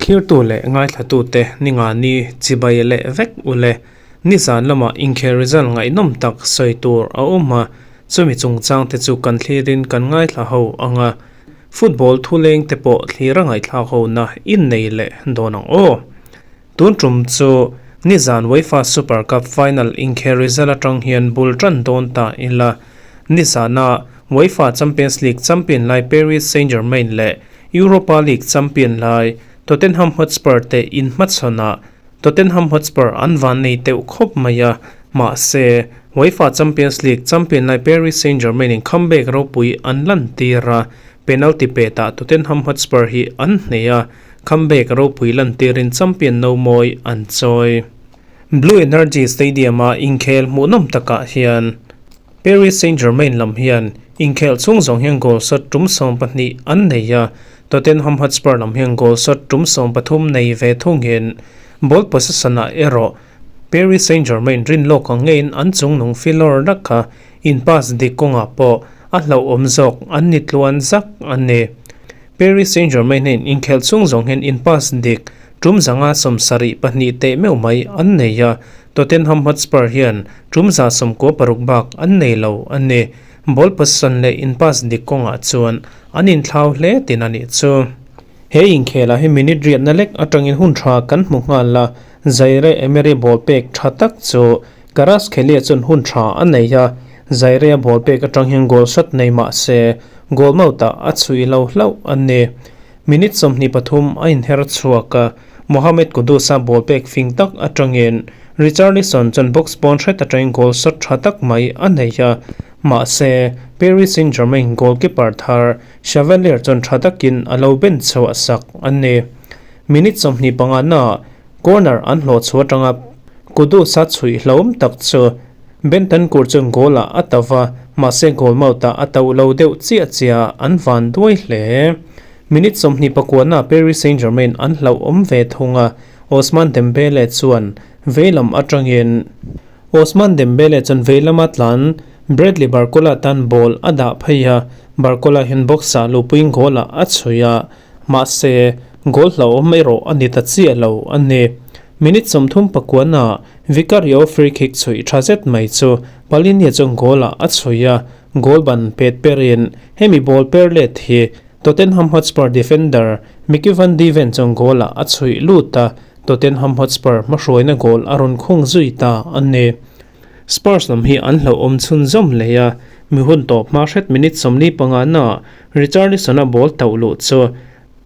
Thlirtu leh ngaithlatute ningani chibai leh vek ule. Nizan lamah inkhel result ngaihnawm tak sawi tur a awm a, chumi chungchangte chu kan thlirin kan ngaithla ho ang a, football thuleng te pawh thlir a ngaihthlak ho na innei leh dawn ang aw. Tun tum chu nizan UEFA Super Cup final inkhel result atang hian bul tan dawn ta ila, nizana UEFA Champions League champion lai Paris Saint-Germain leh Europa League champion lai Tottenham Hotspur te inhmachhawnah Tottenham Hotspur an van nei teuh khawp mai a, mahse, UEFA Champions League champion lai Paris Saint-Germain in comeback ropui an lantir a, penalty petah Tottenham Hotspur hi an hneh a, comeback ropui lantirin champion no mawi an chawi. Blue Energy Stadium-a inkhel hmuhnawm takah hian Paris Saint-Germain lam hian inkhelh chhung zawng hian goal shot tum 12 an nei a, Tottenham Hotspur lam hian goal shot tum 13 nei ve thungin ball possession-ah erawh Paris Saint-Germain rin lawk ang ngeiin an chungnung filawr rak kha in pass dik kawngah pawh a hlauhawm zawk an ni tluan zak a ni. Paris Saint-Germain hian inkhelh chhung zawng hian in pass dik tum 72 teh meuh mai an nei a, Tottenham Hotspur hian tum 96 bak an nei lo a ni. Ball possession leh in pass dik kawngah chuan an inthlau hle tin a nih chu. He inkhelah hi minute riatna lek atangin hun tha kan hmu nghal a, Zaire Emery ball pek tha tak chu Kvaratskhelia chuan hun tha a nei a, Zaire-a ball pek atang hian goal shot nei mah se goal mouth-ah a chhui lo hlauh a ni. Minute 23 a inher chhuak a, Mohammed Kudus-a ball pek fing tak atangin Richarlison chuan box pawn hret atangin goal shot tha tak mai a nei a, mahse Paris Saint-Germain goalkeeper thar Chevalier chuan tha takin a lo ben chhuah sak a ni. Minute 25 na corner an hlawh chhuah atanga Kudus-a chhuih hlauhawm tak chu Bentancur chuan goal-ah a tauh a, mahse goal mouth-ah a tauh lo deuh chiah chiah an van duai hle. Minute 29 na Paris Saint-Germain an hlauhawm ve thung a, Ousmane Dembele chuan veilam atangin Ousmane Dembele chuan veilama tlan Bradley Barcola tan ball a dah phei a, Barcola hian box-ah luhpuiin goal-ah a chhui a, mahse goal hlauhawm erawh a ni ta chiah lo a ni. Minute 39 na Vicario free kick chhui tha zet mai chu Palhinha chuan goal-ah a chhui a, goal ban pet perin hemi ball per let hi Tottenham Hotspur defender Micky van de Ven chuan goal-ah a chhuih lut a, Tottenham Hotspur hmahruaina goal a rawn khung zui ta a ni. Spurs lam hi an hlauhawm chhunzawm leh a, mi hun tawp hma hret minute 45 na Richarlison-a ball tauh luh chu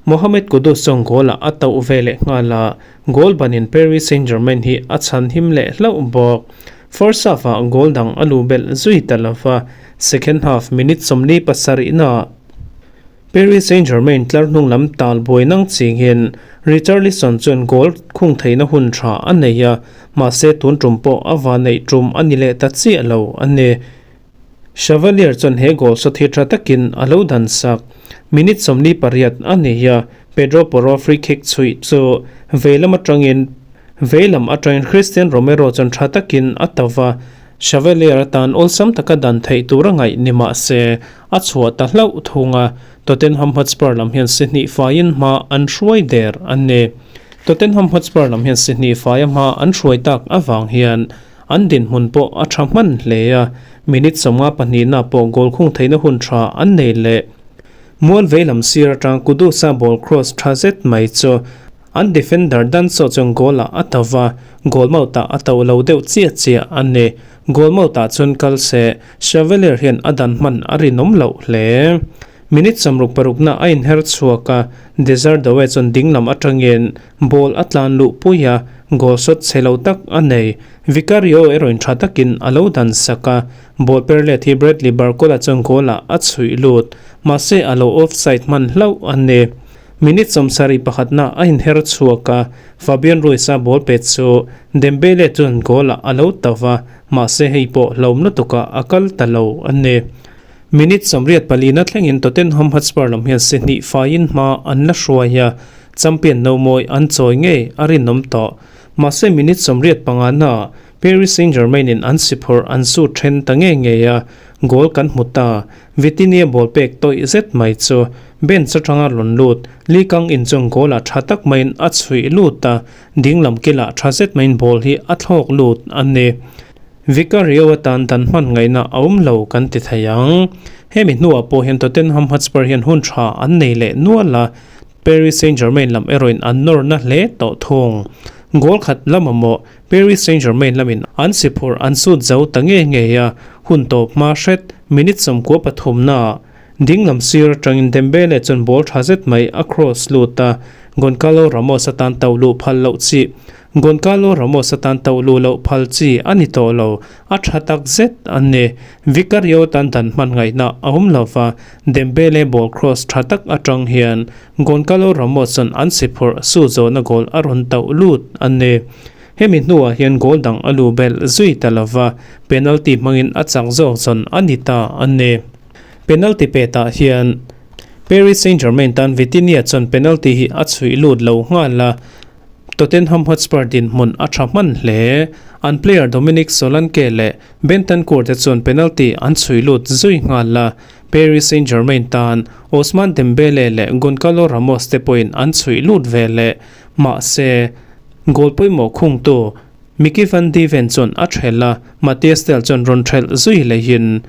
Mohammed Kudus chuan goal-ah a tauh ve leh nghal a, goal banin Paris Saint-Germain hi a chhan him leh hlauh bawk. First half-ah goal dang a luh belh zui ta lo va, second half minute 47 na Paris Saint-Germain tlar hnung lam tal buai nang chingin Richarlison chuan goal khung theihna hun tha a nei a, mahse tun tum pawh a va neih tum a ni leh ta chiah lo a ni. Chevalier chuan he goal shot hi tha takin a lo dan sak. Minute 48 a ni a, Pedro Porro free kick chhuih chu veilam atangin veilam atangin Cristian Romero chuan tha takin a tauh a, Chevalier atan awlsam taka dan theih tur a ngaih ni mah se a chhuah ta hlauh thung a, Tottenham Hotspur lam hian si hnih faiin hma an hruai der a ni. Tottenham Hotspur lam hian si hnih faia hma an hruai tak avang hian an dinhmun pawh a tha hman hle a, minute 52 na pawh goal khung theihna hun tha an nei leh. Mual veilam sir atang Kudus-a ball cross tha zet mai chu an defender Danso chuan goal-ah a tauh a, goal mouth-ah a tauh lo deuh chiah chiah a ni. Goal mouth-ah chuan kal se Chevalier hian a dan hman a rinawm loh hle. Minute 66 na a inher chhuak a, Desire Doue chuan dinglam atangin ball a tlan luh pui a, goal shot chhe lo tak a nei. Vicario erawhin tha takin a lo dan sak a, ball per let hi Bradley Barcola chuan goal-ah a chhuih lut. Mahse a lo offside hman hlauh a ni. Minute 71 na a inher chhuak a, Fabian Ruiz-a ball pet chu Dembele chuan goal-ah a lo tauh a, mahse hei pawh hlauhawm lutukah a kal ta lo a ni. Minute 84 na thlengin Tottenham Hotspur lam hian si hnih faiin hma an la hruai a, champion no mawi an chawi ngei a rinawm tawh. Mahse minute 85 na Paris Saint-Germain in an si phurh an su then ta ngei ngei a, Goal kan hmu ta. Vitinha ball pek tawih zet mai chu bench atanga rawn lut. Lee Kang In chuan goal ah tha tak maiin a chhuih lut a, ding lam kilah tha zet maiin ball hi a thlawk lut a ni. Vicario atan dan hman ngaihna a awm lo kan ti thei ang. Hemi hnuah pawh hian Tottenham Hotspur hian hun tha an nei leh nual a, Paris Saint-Germain lam erawhin an nawrna hle tawh thung. Goal khat la mamawh Paris Saint-Germain lamin an si phurh an sut zo ta ngei ngei a, hun tawp hma hret minute sawmkua pathumnaah dinglam sir atangin Dembele chuan ball tha zet mai a cross lut a, Goncalo Ramos atan to luh phal loh chi Goncalo Ramos atan to luh loh phal chi a ni tawh lo, a tha tak zet a ni. Vicario tan dan hman ngaihna a awm lo va, Dembele ball cross tha tak atang hian Goncalo Ramos chuan an si phurh su zawhna goal a rawn tauh lut a ni. Hemi hnuah hian goal dang a lu belh zui ta lo va, penalty hmangin a chak zawk zawn a ni ta a ni. Penalty petah hian Paris Saint-Germain tan Vitinha chuan penalty hi a chhuih lut lo nghal a, Tottenham Hotspur dinhmun a tha hman hle. An player Dominic Solanke leh Bentancur te chuan penalty an chhui lut zui nghal a, Paris Saint-Germain tan Ousmane Dembele leh Goncalo Ramos te pawhin an chhui lut ve leh. Mahse, goal pawimawh khungtu Micky van de Ven chuan a thelh a, Mathys Tel chuan rawn thelh zui lehin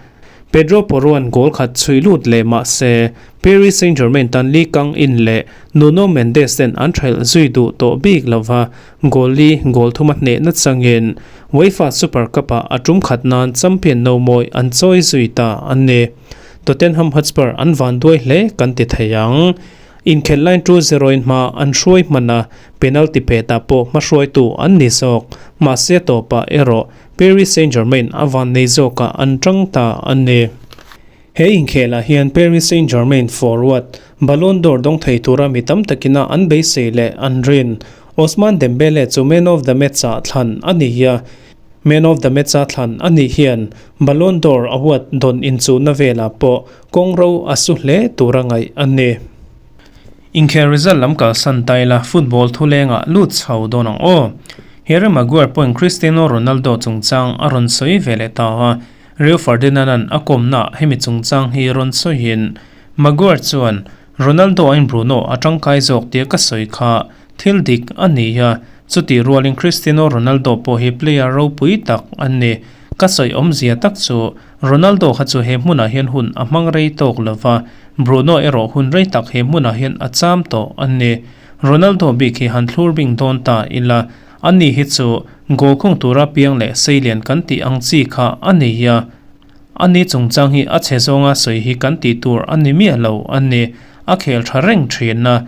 Pedro Porro-a'n goal khat chhui lut leh mah se, Paris Saint-Germain tan Lee Kang-in leh Nuno Mendes ten an thelh zui duh tawh bik lo va, goal li goal thuma hnehna changin UEFA Super Cup-ah a tum khat nan champion no mawi an chawi zui ta a ni. Tottenham Hotspur an vanduai hle kan ti thei ang. Inkhelh line 2-0 in hma an hruai hman a, penalty petah pawh hmahruaitu an ni zawk. Mahse tawpah erawh Paris Saint-Germain a van nei zawkah an tang ta a ni. He inkhelah hian Paris Saint-Germain forward Ballon d'Or dawng thei tura mi tam takina an beisei leh an rin Ousmane Dembele chu Man of the Match-ah thlan a ni a. Man of the Match-a thlan a nih hian Ballon d'Or award dawn inchuhna velah pawh kawngro a su hle tura ngaih a ni. Inkhel result lam kalsan ta ila football thulengah lut chho dawn ang aw. Harry Maguire pawhin Cristiano Ronaldo chungchang a rawn sawi ve leh ta a, Rio Ferdinand-a'n a kawmnaah hemi chungchang hi rawn sawiin Maguire chuan, Ronaldo aiin Bruno a tangkai zawk tia ka sawi kha thil dik a ni a, chutih rualin Cristiano Ronaldo pawh hi player ropui tak a ni. Ka sawi awmzia tak chu Ronaldo kha chu he hmunah hian hun a hmang rei tawk lo va, Bruno erawh hun rei tak he hmunah hian a cham tawh a ni. Ronaldo bik hi han thlur bing dawn ta ila, ani hi chu goal khung tura piang leh seilian kan tih ang chi kha a ni a. Ani chungchang hi a chhe zawnga sawi hi kan tih tur a ni miah lo a ni. A khel tha reng thin a.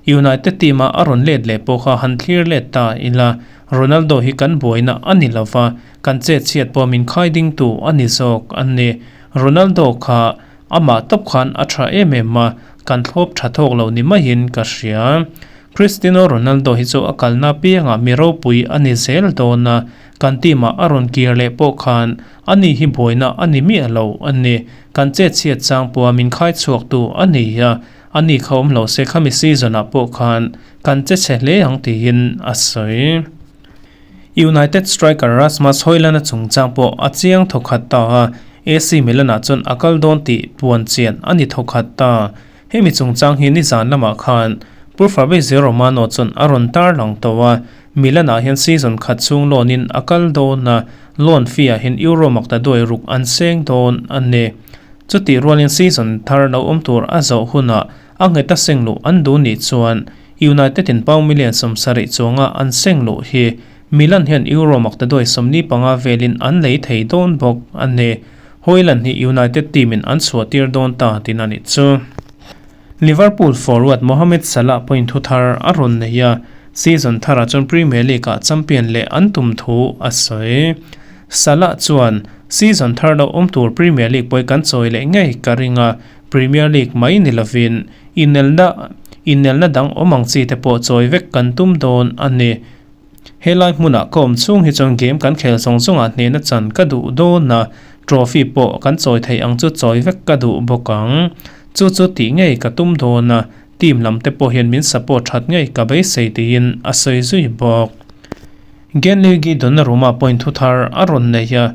United team-a a rawn let leh pawh kha han thlir let ta ila, Ronaldo hi kan buaina a ni lo va, kan chet chhiat pawh min khai dingtu a ni zawk a ni. Ronaldo kha amah tawp khan a tha em em a, kan thlawp tha thawk lo ni maiin ka hria. Cristiano Ronaldo hi chu a kalna piangah mi ropui a ni zel dawn a, kan team ah a rawn kir leh pawh khan ani hi buaina a ni miah lo a ni. Kan chet chhiat chang pawha min khai chhuaktu a ni a, ani kha awm lo se khami season ah pawh khan kan che chhe hle ang tiin a sawi. United striker Rasmus Hojlund-a chungchang pawh a chiang thawkhat ta a, AC Milan-ah chuan a kal dawn tih puan chian a ni thawkhat ta. Hemi chungchang hi nizan lamah khan Pu Fabrizio Romano chuan a rawn tarlang tawh a, Milan-ah hian season khat chhung loan-in a kal dawn a, loan fee-ah hian Euro makta duai ruk an seng dawn a ni. Chutih rualin season thar lo awm tur a zawh hunah a nghet a seng luh an duh nih chuan United in pound million 70 chuanga an seng luh hi Milan hian Euro maktaduai 45 velin an lei thei dawn bawk a ni. Hojlund hi United team in an chhuah tir dawn ta tin a nih chu. Liverpool forward Mohamed Salah pawhin thu thar a rawn nei a, season tharah chuan Premier League ah champion leh an tum thu a sawi. Salah chuan, Season thar lo awm tur Premier League pawh hi kan chawi leh ngei ka ring a, Premier League mai ni lovin inelna inelna dang awm ang chi te pawh chawi vek kan tum dawn a ni. Helai hmunah ka awm chhung hi chuan game kan khel zawng zawngah hnehna chan ka duh dawn a, trophy pawh kan chawi theih ang chu chawi vek ka duh bawk ang. Chu chu tih ngei ka tum dawn a, team lam te pawh hian min support that ngei ka beisei tiin a sawi zui bawk. Gianluigi Donnarumma point thu thar a rawn nei a.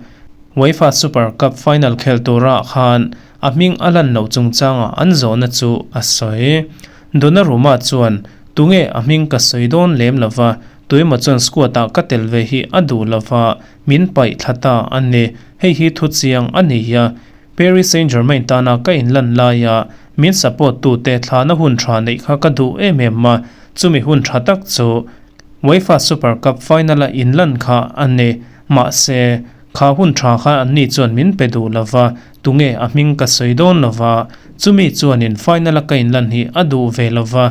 UEFA Super Cup final khel turah khan a hming a lan loh chungchanga an zawhna chu a sawi. Donnarumma chuan, Tunge a hming ka sawi dawn lem lova, tuemaw chuan squad-ah ka tel ve hi a duh lova, min paih thla ta a ni. Hei hi thu chiang a ni a, Paris Saint-Germain tana ka inlan laia min support tute thlahna hun tha neih kha ka duh em em a, chumi hun tha tak chu UEFA Super Cup final-a inlan kha a ni. Mahse, kha hun tha kha anni chuan min pe duh lova, tunge a hming ka sawi dawn lova, chumi chuanin final-a ka inlan hi a duh ve lova,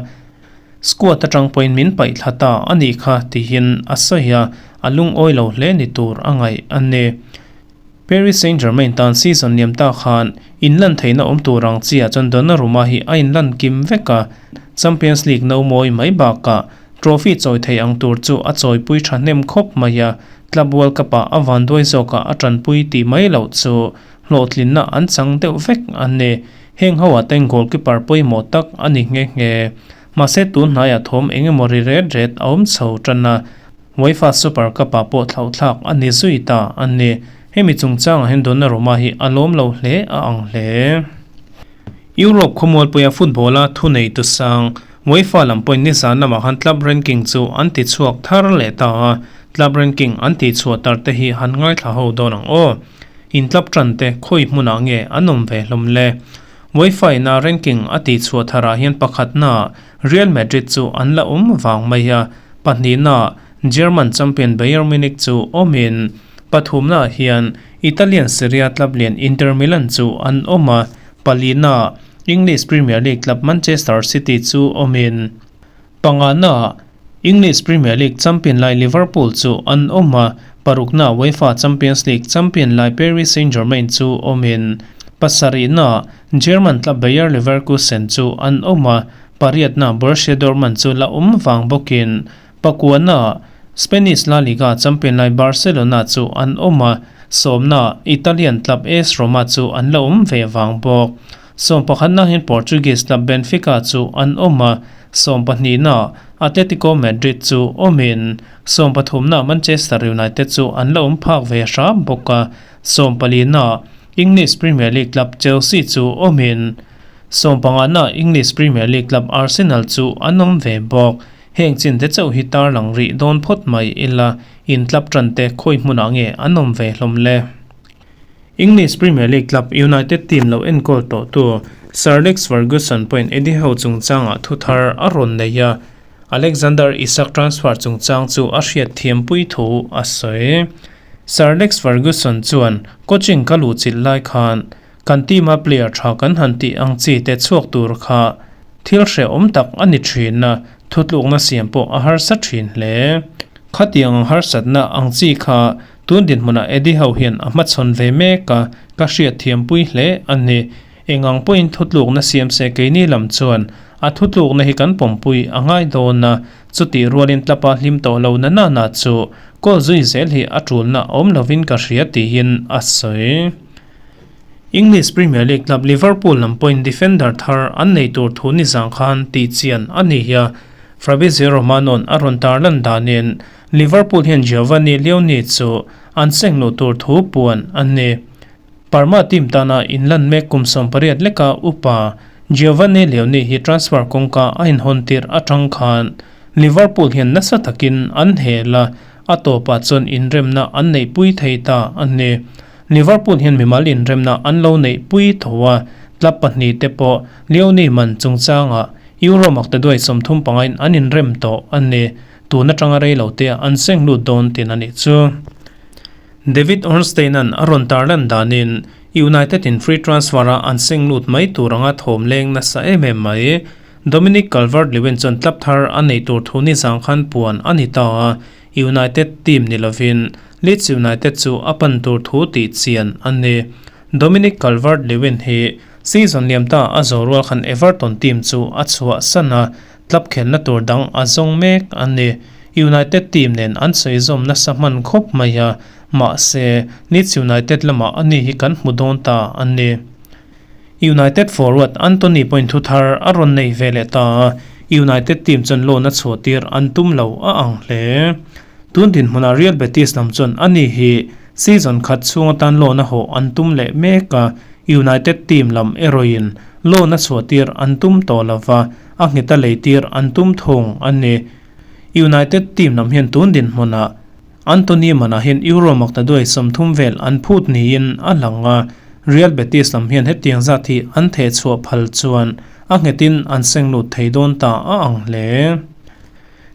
squad atang pawhin min paih thla ta a nih kha tihin a sawi a, a lungawi lo hle ni tur a ngaih a ni. Paris Saint-Germain tan season liam ta khan inlan theihna awm tur ang chiah chuan Donnarumma hi a inlan kim vek a, Champions League no mawi mai bakah trophy chawi thei ang tur chu a chawipui thahnem khawp mai a, Club World Cup-ah a vanduai zawkah a tanpui tih mai loh chu hlawhtlinna an chang deuh vek a ni. Heng ho ah ten goalkeeper pawimawh tak a ni nghe nghe. Mahse tun hnaiah thawm eng emaw ri ret ret a awm chho tan a. UEFA Super Cup-ah pawh thlauhthlak a ni zui ta a ni. Hemi chungchangah hian Donnarumma hi a lawm lo hle a ang hle. Europe khawmualpuia football-a thuneitu sang UEFA lam pawhin nizan lamah khan club ranking chu an ti chhuak thar leh ta a, club ranking an tih chhuah tar te hi han ngaithla ho dawn ang aw. In club tan te khawi hmunah nge an awm ve hlawm le? UEFA in a ranking a tih chhuah tharah hian pakhatnaah Real Madrid chu an la awm vang mai a, pahnihnaah German champion Bayern Munich chu awmin, pathumnaah hian Italian Serie A club lian Inter Milan chu an awm a, palinaah English Premier League club Manchester City chu awmin, panganaah English Premier League champion lai Liverpool chu an awm a, paruknaah UEFA Champions League champion lai Paris Saint-Germain chu awmin, pasarihnaah German club Bayer Leverkusen chu an awm a, pariatna Borussia Dortmund chu la awm vang bawkin pakuana Spanish La Liga champion lai Barcelona chu an awm a, sawmna Italian club AS Roma chu an la awm ve vang bawk. Sawm pakhatna hian Portuguese club Benfica chu an awm a, sawm pahnihna Atletico Madrid chu awmin sawm pathumna Manchester United chu an la awm phak ve hram bawk a, sawm palina English Premier League club Chelsea chu awmin sawmpangana English Premier League club Arsenal chu an awm ve bawk. Heng chin te chauh hi tarlang rih dawn phawt mai ila in club tan te khawi hmunah nge an awm ve hlawm le? English Premier League club United team lo enkawl tawhtu Sir Alex Ferguson pawhin Eddie Howe chungchangah thu thar a rawn nei a, Alexander Isak transfer chungchang chu a hriatthiampui thu a sawi. Sir Alex Ferguson chuan, Coaching ka luh chilh lai khan kan team-a player tha kan han tih ang chi te chhuak tur kha thil hrehawm tak a ni thin a, thutlukna siam pawh a harsa thin hle. Khatiang ang harsatna ang chi kha tun dinhmunah Eddie Howe hian a hmachhawn ve mek a, ka hriatthiampui hle a ni. Eng ang pawhin thutlukna siam se keini lam chuan a thutlukna hi kan pawmpui a ngai dawn a, chutih rualin tlapa hlim tawh lo na na na chu kawl zui zel hi a tulna awm lovin ka hria tiin a sawi. English Premier League club Liverpool lam pawhin defender thar an nei tur thu nizang khan tih chian a ni a, Fabrizio Romano-a'n a rawn tarlan danin Liverpool hian Giovanni Leoni chu an seng luh tur thu puan a ni. Parma team tana inlan mek kum 18 leka upa Giovanni Leoni hi transfer kawngka a inhawn tirh atang khan Liverpool hian nasa takin an hel a, a tawpah chuan inremna an neihpui thei ta a ni. Liverpool hian mimal inremna an lo neihpui tho a, club pahnihte pawh Leoni man chungchangah Euro maktaduai 35 in an inrem tawh a ni. Tun atanga reilote an seng lut dawn tin a nih chu. David Ornstein-a'n a rawn tarlan danin United in free transfer-a an seng lut mai tur anga thawm leng nasa em em mai. Dominic Calvert-Lewin chuan club thar a nei tur thu nizang khan puan a ni ta a, United team ni lovin Leeds United chu a pan tur thu tih chian a ni. Dominic Calvert-Lewin hi season liam ta a zawh rual khan Everton team chu a chhuah san a, Club khelna tur dang a zawng mek a ni. United team nen an sawi zawm nasa hman khawp mai a, mahse Leeds United lamah a ni hi kan hmu dawn ta a ni. United forward Antony pawhin thu thar a rawn nei ve leh ta a, United team chuan loan a chhuah tir an tum lo a ang hle. Tun dinhmunah Real Betis lam chuan a ni hi. Season khat chhung atan loan a hawh an tum leh mek a, United team lam erawhin loan a chhuahtir an tum tawh lova, a nghet a leitir an tum thung a ni. United team lam hian tun dinhmunah Antony manah hian Euro makta duai 30 vel an phut niin a lang a, Real Betis lam hian hetiang zat hi an theh chhuah phal chuan a nghetin an seng lut thei dawn ta a ang hle.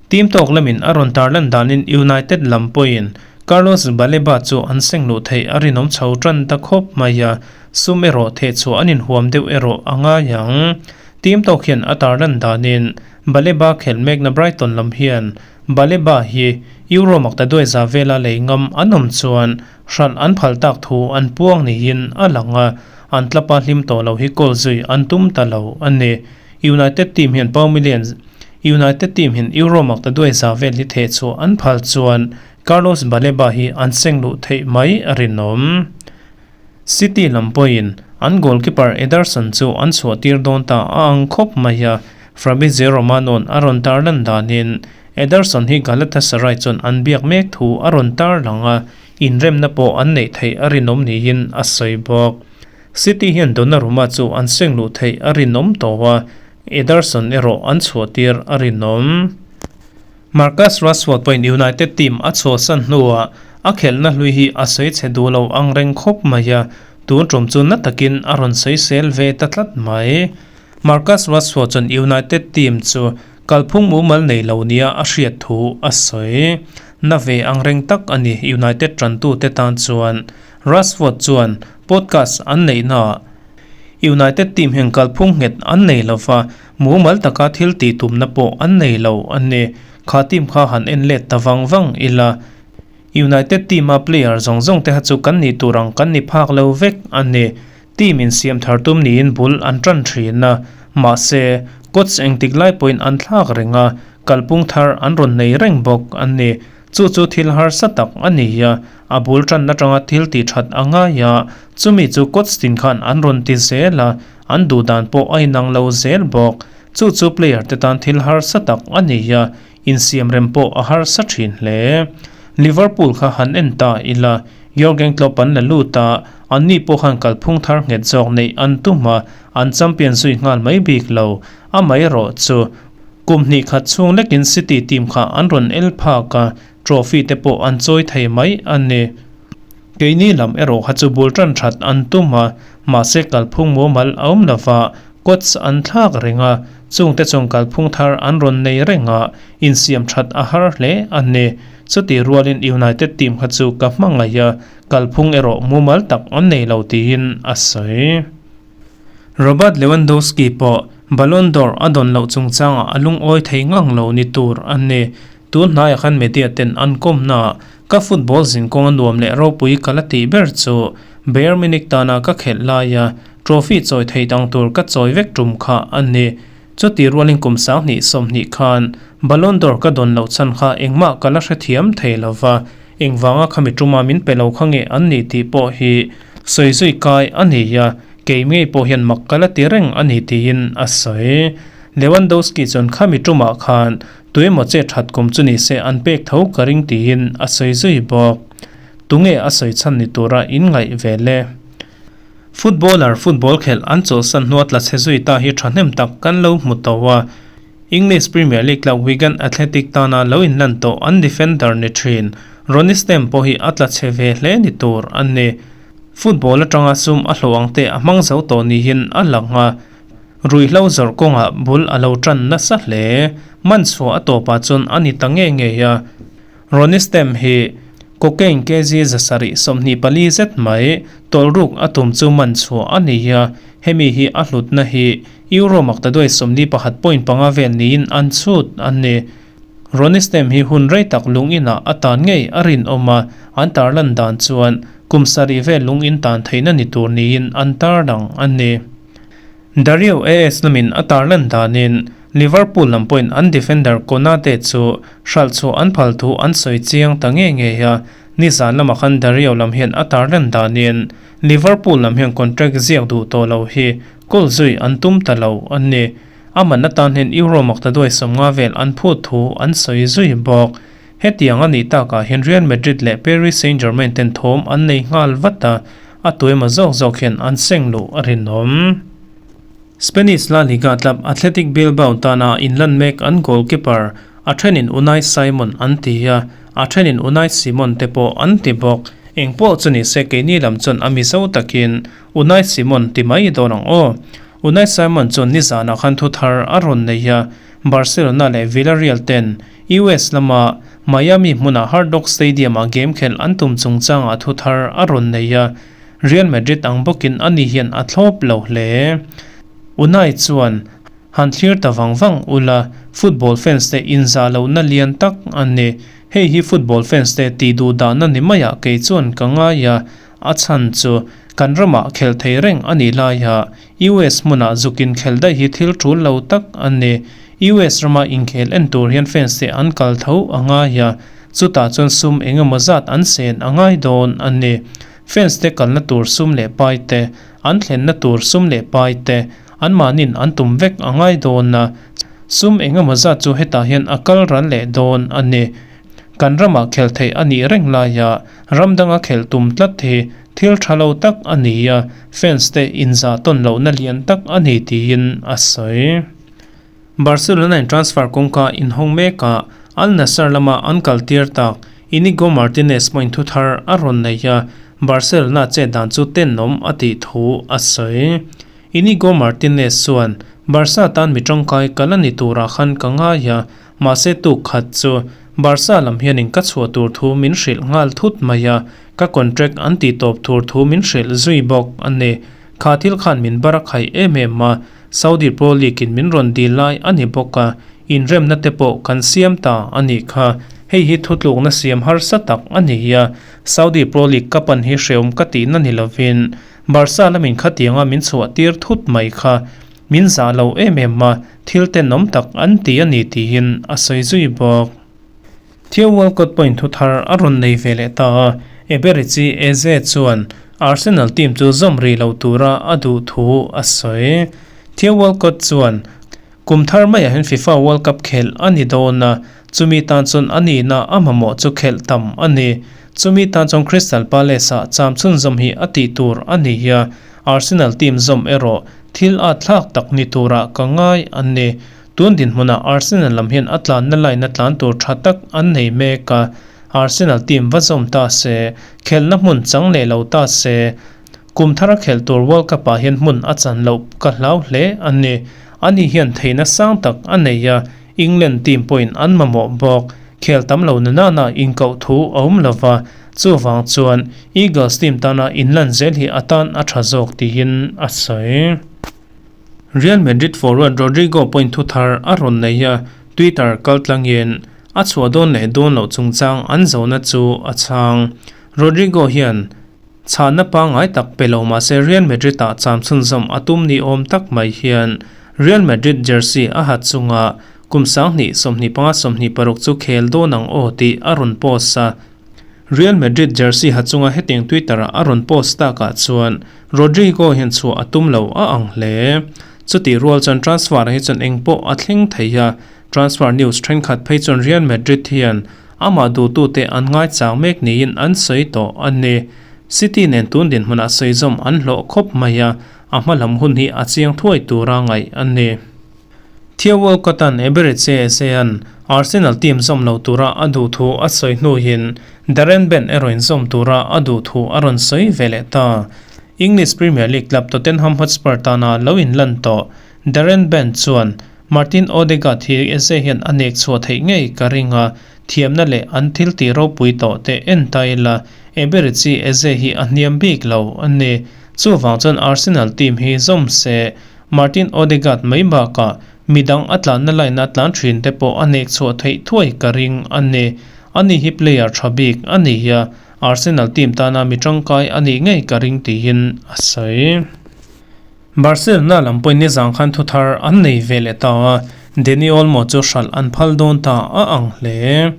Team tawk lamin a rawn tarlan danin United lam pawhin Carlos Baleba chu an seng luh theih a rinawm chho tan ta khawp mai a, sum erawh theh chhuah an inhuam deuh erawh a ngai ang. Team tawk hian a tarlan danin Baleba khelh mekna Brighton lam hian Baleba hi Euro makta duai za vela lei ngam an awm chuan hralh an phal tak thu an puang niin a lang a, an tlapa hlim tawh lo hi goal zui an tum ta lo a ni. United team hian pound million United team hian Euro makta duai za vel hi theh chhuah an phal chuan Carlos Baleba hi an seng luh theih mai a rinawm. City lam pawhin an goalkeeper Ederson chu an chhuahtir dawn ta a ang khawp mai a, Fabrizio Romano-a'n a rawn tarlan danin Ederson hi Galatasaray chuan an biak mek thu a rawn tarlang a, inremna pawh an neih theih a rinawm niin a sawi bawk. City hian Donnarumma chu an seng luh theih a rinawm tawh a, Ederson erawh an chhuahtir a rinawm. Marcus Rashford pawhin United team a chhuahsan hnuah a khelhna hlui hi a sawi chhe duh lo ang reng khawp mai a, tun tum chu na takin a rawn sawi sel ve ta tlat mai. Marcus Rashford chuan United team chu kalphung mumal nei lo nia a hriat thu a sawi. Na ve ang reng tak a ni United tantute tan chuan. Rashford chuan podcast an neihnaah United team hian kalphung nghet an nei lo va, mumal taka thil tih tumna pawh an nei lo a ni. Kha team kha han en let ta vang vang ila, United team a player zawng zawng te kha chu kan nih tur ang kan ni phak lo vek a ni. Team in siam thar tum niin bul an tan thin a, mahse, coach engtik lai pawhin an thlak reng a, kalphung thar an rawn nei reng bawk a ni. Chu chu thil harsa tak a ni a, a bul tan atanga thil tih that a ngai a, chumi chu coach tin khan an rawn ti zel a, an duh dan pawh a inang lo zel bawk. Chu chu player te tan thil harsa tak a ni a, insiam rem pawh a harsa thin hle. Liverpool kha han en ta ila, Jurgen Klopp an la lut a, anni pawh khan kalphung thar nghet zawk neih an tum a, an champion zui nghal mai bik lo. Amaherawh chu Kum hnih khat chhung lekin City team kha an rawn el phak a, trophy te pawh an chawi thei mai a ni. Keini lam erawh kha chu bul tan that an tum a, mahse kalphung mumal a awm lova, coach an thlak reng a, chungte chuan kalphung thar an rawn nei reng a, insiam that a har hle a ni. Chutih rualin United team kha chu ka hmangaih a, kalphung erawh mumal tak an nei lo tiin a sawi. Robert Lewandowski pawh Ballon d'Or a dawn loh chungchangah a lungawi thei ngang lo ni tur a ni. Tun hnaiah khan media ten an kawmnaah ka football zinkawng a nuam leh ropui ka la tih ber chu Bayern Munich tana ka khelh laia trophy chawi thei dang tur ka chawi vek tum kha a ni. Chuti rualin kum 20 20 khan Ballon d'Or ka dawn loh chhan kha engmah ka la hrethiam thei lo va, engvanga khami tuma min pe lo kha nge an nih tih pawh hi sawi zui kai a ni a, kei ngei pawh hian mak ka la ti reng a ni tiin a sawi. Lewandowski chuan khami tumah khan tuemaw che that kum chu ni se an pek tho ka ring tiin a sawi zui bawk. Tunge a sawi chhan ni tura inngaih ve le? Footballer football khelh an chawlhsan hnua tla chhe zui ta hi thahnem tak kan lo hmu tawh a, English Premier League club Wigan Athletic tana lo inlan tawh an defender ni thin Ronnie Stamp pawh hi a tla chhe ve hle ni tur a ni. Football atanga sum a hlawh ang te a hmang zo tawh niin a lang a, ruihhlo zawrh kawngah bul a lo tan nasa hle. Man chhuah a tawpah chuan a ni ta nge ngei a. Ronnie Stamp hi cocaine kg 724 zet mai tawlhruk a tum chu man chhuah a ni a, hemi hi a hlutna hi Euro maktaduai 41.5 vel niin an chhut a ni. Ronnie Stamp hi hun rei tak lung inah a tan ngei a rinawm a, an tarlan dan chuan kum sarih vel lung in tan theihna ni tur niin an tarlang a ni. Dario AS lamin a tarlan danin Liverpool lam pawhin an defender Konate chu hralh chhuah an phal thu an sawi chiang ta nge nge a, nizan lamah khan Dario lam hian a tarlan danin Liverpool lam hian contract ziak duh tawh lo hi goal zui an tum ta lo a ni. A man atan hian Euro maktaduai 50 vel an phut thu an sawi zui bawk. Hetiang a nih takah hian Real Madrid leh Paris Saint-Germain ten thawm an nei nghal vat a, a tuemaw zawk zawk hian an seng luh a rinawm. Spanish La Liga club Athletic Bilbao tana inlan mek an goalkeeper a thenin Unai Simon an ti a, a thenin Unai Simon te pawh an ti bawk. Engpawh chu ni se keini lam chuan a mizo takin Unai Simon ti mai dawn ang aw. Unai Simon chuan nizanah khan thu thar a rawn nei a, Barcelona leh Villarreal ten US lama Miami hmuna Hard Rock Stadium-ah game khelh an tum chungchangah thu thar a rawn nei a, Real Madrid ang bawkin ani hian a thlawp lo hle. Unai chuan, Han thlir ta vang vang ula, football fans te inzah lohna lian tak a ni. Hei hi football fans te tih duh dahna ni maiah kei chuan ka ngai a, a chhan chu kan ramah khelh thei reng a nih laia US hmunah zuk inkhelh daih hi thil tul lo tak a ni. US rama inkhel en tur hian fans te an kal tho a ngai a, chutah chuan sum eng emaw zat an sen a ngai dawn a ni. Fans te kalna tur sum leh pai te, an thlenna tur sum leh pai te, anmahnin an tum vek a ngai dawn a, sum eng emaw zat chu hetah hian a kal ral leh dawn a ni. Kan ramah khelh theih a nih reng laia ram danga khelh tum tlat hi thil tha lo tak a ni a, fans te inzah tawn lohna lian tak a ni tiin a sawi. Barcelona in transfer kawngka inhawng mekah Al Nassr lama an kal tir tak Inigo Martinez pawhin thu thar a rawn nei a, Barcelona chet dan chu tenawm a tih thu a sawi. Inigo Martinez chuan, Barca tan mi tangkai kal a ni turah khan ka ngai a, mahse tuk khat chu Barca lam hianin ka chhuah tur thu min hrilh nghal thut mai a, ka contract an tih tawp tur thu min hrilh zui bawk a ni. Kha thil khan min bar a khaih em em a, Saudi Pro League in min rawn dil lai a ni bawk a, inremna te pawh kan siam ta a nih kha. Hei hi thutlukna siam harsa tak a ni a, Saudi Pro League ka pan hi hreawm ka tihna ni lovin Barca lamin khatianga min chhuah tir thut mai kha min zah lo em em a, thil tenawm tak an ti a ni tiin a sawi zui bawk. Theo Walcott pawhin thu thar a rawn nei ve leh ta a, Eberechi Eze chuan Arsenal team chu zawm rih lo tura a duh thu a sawi. Theo Walcott chuan, Kum thar maiah hian FIFA World Cup khelh a ni dawn a, chumi tan chuan a nihna a mamawh chu khelh tam a ni. Chumi tan chuan Crystal Palace-ah cham chhunzawm hi a tih tur a ni a, Arsenal team zawm erawh thil at thlak tak ni turah ka ngai a ni. Tun dinhmunah Arsenal lam hian a tlanna line a tlan tur tha tak an nei mek a, Arsenal team va zawm ta se, khelhna hmun chang leh lo ta se, kum thara khelh tur World Cup ah hian hmun a chan loh ka hlau hle a ni. Ani hian theihna sang tak a nei a, England team pawhin an mamawh bawk. Khel tam lo na nana inkoh thu a awm lo va, chuvang chuan Eagles team tana inlan zel hi a tan a tha zawk tiin a sawi. Real Madrid forward Rodrygo pawhin thu thar a rawn nei a, Twitter kaltlangin a chhuah dawn leh dawn loh chungchang an zohna chu a chhang. Rodrygo hian chhahna pangngai tak pe lo mahse Real Madrid-ah cham chhunzawm a tum ni awm tak mai hian Real Madrid jersey a ha chunga kum 2025 26 chu khel dawn ang aw tih a rawn post a. Real Madrid jersey ha chunga hetiang Twitter-ah a rawn post takah chuan Rodrygo hian chhuah a tum lo a ang hle. Chutih rual chuan transfer ah hi chuan eng pawh a thleng thei a, transfer news thenkhat phei chuan Real Madrid hian amah duhtute an ngaichang mek niin an sawi tawh a ni. City nen tun dinhmunah sawizawm an hlawh khawp mai a, a hma lam hun hi a chiang thuai tura ngaih a ni. Theo Walcott-a'n Ebereche Eze-a'n Arsenal team zawm lo tura a duh thu a sawi hnuin Darren Bent erawhin zawm tura a duh thu a rawn sawi ve leh ta. English Premier League club Tottenham Hotspur tana lo inlan tawh Darren Bent chuan Martin Odegaard hi Eze hian a nek chhuah theih ngei ka ring a, thiamna leh an thil tih ropui tawh te en ta ila Ebereche Eze hi a hniam bik lo a ni. Chuvang chuan Arsenal team hi zawm se Martin Odegaard mai bakah midang a tlanna line a tlan thin te pawh a nek chhuah theih thuai ka ring a ni. Ani hi player tha bik a ni a, Arsenal team tana mi tangkai a nih ngei ka ring tiin a sawi. Barcelona lam pawhin nizang khan thu thar an nei ve leh ta a, Dani Olmo chu hralh an phal dawn ta a ang hle.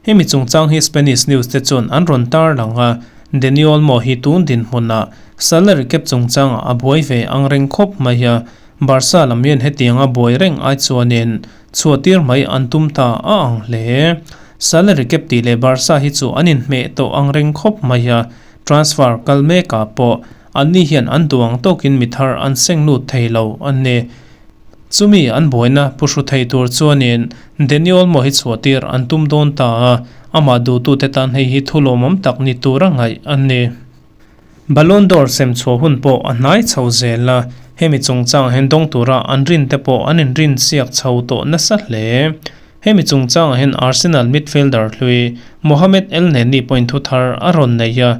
Hemi chungchang hi Spanish news te chuan an rawn tarlang a, Dani Olmo hi tun dinhmunah Salary cap chungchangah a buai ve ang reng khawp mai a, Barca lam hian hetianga buai reng ai chuanin chhuahtir mai an tum ta a ang hle. Salary cap tih leh Barca hi chu an inhmeh tawh ang reng khawp mai a, transfer kal mekah pawh anni hian an duh ang tawkin mi thar an seng lut thei lo a ni. Chumi an buaina pu hru thei tur chuanin Dani Olmo hi chhuahtir an tum dawn ta a, amah duhtute tan hei hi thu lawmawm tak ni tura ngaih a ni. Ballon d'Or sem chhuah hun pawh a hnai chho zel a, hemi chungchang hian dawng tura an rin te pawh an inrin siak chho tawh nasa hle. Hemi chungchangah hian Arsenal midfielder hlui Mohamed Elneny pawhin thu thar a rawn nei a,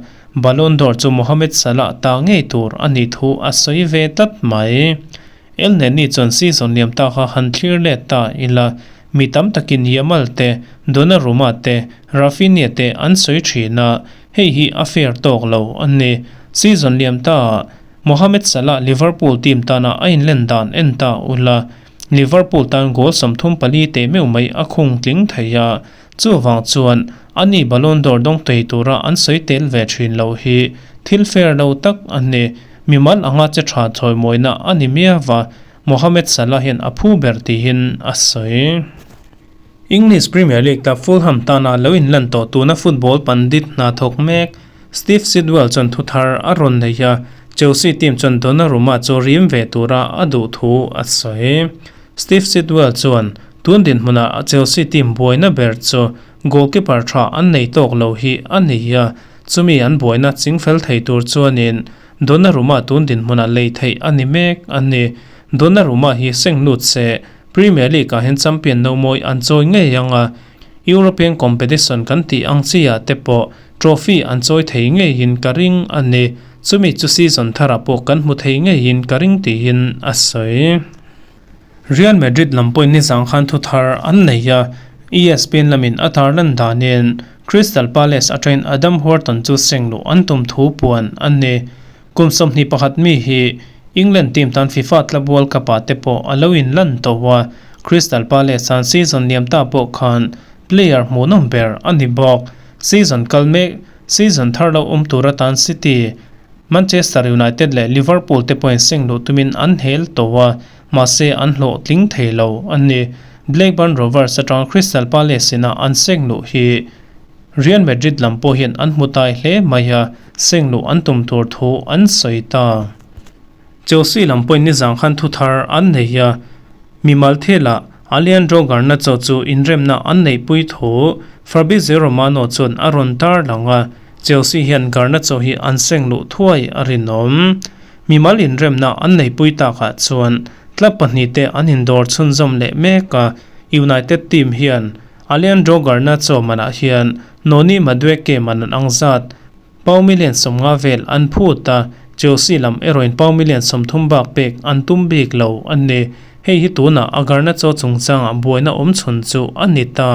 Ballon d'Or chu Mohamed Salah ta ngei tur a nih thu a sawi ve tlat mai. Elneny chuan season liam ta kha han thlir let ta ila, mi tam takin Yamal te, Donnarumma te, Raphinha te an sawi thin a, Hei hi a fair tawk lo a ni. Season liam ta Mohamed Salah Liverpool team tana a inlen dan en ta ula, Liverpool tan goal 34 teh meuh mai a khung tling thei a, chuvang chuan ani Ballon d'Or dawng thei tura an sawi tel ve thin lo hi thil fair lo tak a ni. Mimal anga che tha chawimawina a ni miau a, Mohamed Salah hian a phu ber tihin a sawi. English Premier League ta Fulham tana lo inlan tawh tuna football pandit hna thawk mek Steve Sidwell chuan thu thar a rawn nei a, Chelsea team chuan Donnarumma chu rim ve tura a duh thu a sawi. Steve Sidwell chuan tun dinhmunah Chelsea team buaina ber chu goalkeeper tha an nei tawk lo hi a ni a, chumi an buaina chingfel thei tur chuanin Donnarumma tun dinhmunah lei theih a ni mek a ni. Donnarumma hi seng lut se Premier League ah hian champion no mawi an chawi ngei ang a, European competition kan tih ang chi ah te pawh trophy an chawi thei ngeiin ka ring a ni. Chumi chu season tharah pawh kan hmu thei ngeiin ka ring tiin a sawi. Real Madrid lam pawhin nizang khan thu thar an nei a, ESPN lamin a tarlan danin Crystal Palace atangin Adam Wharton chu seng luh an tum thu puan a ni. Kum 21 mi hi England team tan FIFA Club World Cup ah te pawh a lo inlan tawh a, Crystal Palace an season liam ta pawh khan player hmuhnawm ber a ni bawk. Season kal mek, season thar lo awm tur atan City, Manchester United leh Liverpool te pawhin seng luh tumin an hel tawh a, mahse an hlawhtling thei lo a ni. Blackburn Rovers atanga Crystal Palace ina an seng luh hi Real Madrid lam pawh hian an hmu tai hle mai a, seng luh an tum tur thu an sawi ta. Chelsea lam pawhin nizang khan thu thar an nei a, mimal thilah Alejandro Garnacho chu inremna an neihpui thu Fabrizio Romano chuan a rawn tar lang a, Chelsea hian Garnacho hi an seng luh thuai a rinawm. Mimal inremna an neihpui takah chuan club pahnihte an indawr chhunzawm leh mek a, United team hian Alejandro Garnacho manah hian Noni Madueke man an ang zat pau million 50 vel an phut a, Chelsea lam erawhin pau million 30 bak pek an tum bik lo a ni. Hei hi tunah a Garnacho chungchangah buaina awm chhun chu a ni ta.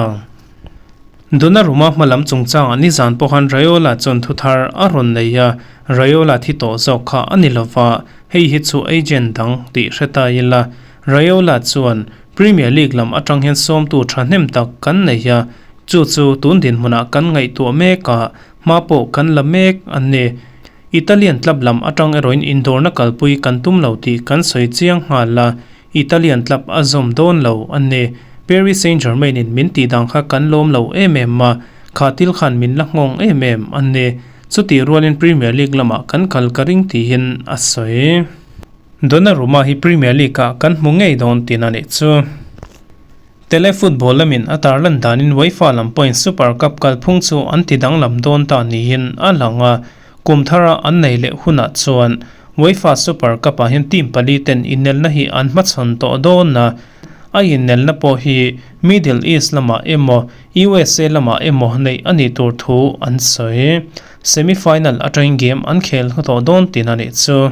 Donnarumma hmalam chungchangah nizan pawh khan Raiola chuan thu thar a rawn nei a, Raiola thi tawh zawk kha a ni lova, hei hi chu agent dang tih hre ta ila. Raiola chuan Premier League lam atang hian sawmtu thahnem tak kan nei a, chu chu tun dinhmunah kan ngaihtuah mek a, hma pawh kan la mek a ni. Italian club lam atang erawhin indawrna kalpui kan tum lo tih kan sawi chiang nghal a, Italian club a zawm dawn lo a ni. Paris Saint-Germain in min tih dang kha kan lawm lo em em a, kha thil khan min la nghawng em em a ni. Chutih rualin Premier League lamah kan kal ka ring tihin a sawi. Donnarumma hi Premier League-ah kan hmu ngei dawn tihna nih chu. Tele football lamin a tarlan danin UEFA lam pawhin Super Cup kalphung chu an ti danglam dawn ta niin a lang a, kum thara an nei leh hunah chuan UEFA Super Cup-ah hian team pali ten inelna hi an hmachhawn tawh dawn a, a inelna pawh hi Middle East lamah emaw USA lamah emaw neih a nih tur thu an sawi. Semi-final atangin game an khel tawh dawn tihna nih chu.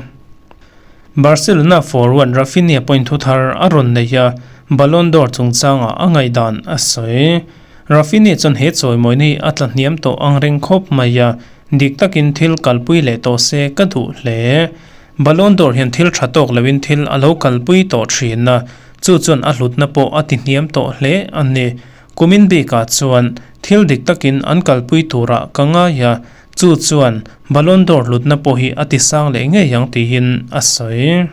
Barcelona forward Raphinha pawhin thu thar a rawn nei a, Ballon d'Or chungchangah a ngaihdan a sawi. Raphinha chuan he chawimawina hi a tla hniam tawh ang reng khawp mai a, dik takin thil kalpui leh tawh se ka duh hle. Ballon d'Or hian thil tha tawk loin thil a lo kalpui tawh thin a, chu chuan a hlutna pawh a ti hniam tawh hle a ni. Kumin bikah chuan thil dik takin an kalpui turah ka ngai a, Chu chuan Ballon d'Or hlutna pawh hi a ti sang leh ngei ang tiin a sawi.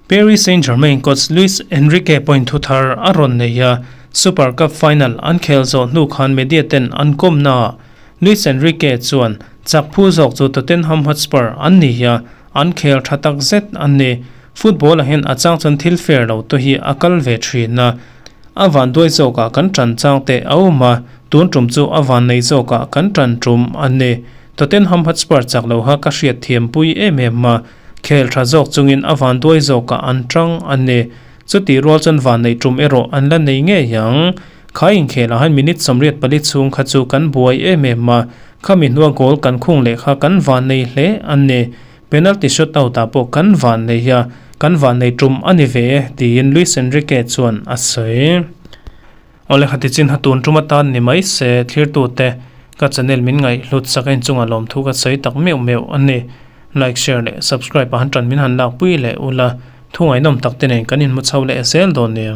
Paris Saint-Germain coach Luis Enrique pawhin thu thar a rawn nei a, Super Cup final an khel zawh hnu khan media ten an kawmnaah Luis Enrique chuan chak phu zawk chu Tottenham Hotspur an ni a, an khel tha tak zet an ni. Football ah hian a chang chuan thil fair lo te hi a kal ve thin a, a van duai zawkah kan tan chang teh a awm a, tun tum chu a van nei zawkah kan tan tum a ni. Tottenham Hotspur chak lo kha ka hriat thiam pui em em a, khel tha zawk chungin a van duai zawkah an tang a ni. Chutih rual chuan van neih tum erawh an la nei ngei ang. Kha inkhelah hian minute 84 chhung kha chu kan buai em em a, khami hnua goal kan khung leh kha kan van nei hle a ni. Penalty shootout ah pawh kan van nei a, kan van nei tum a ni ve e, tiin Luis Enrique chuan a sawi. Awle khati chin ha tun tum atan ni mai se, thlirtute ka channel min ngaihhlut sak a inchungah lawmthu ka sawi tak meuh meuh a ni. Like, share leh subscribe ah han tan min han lakpui leh ula, thu ngaihnawm tak te nen kan inhmu chho leh zel dawn nia.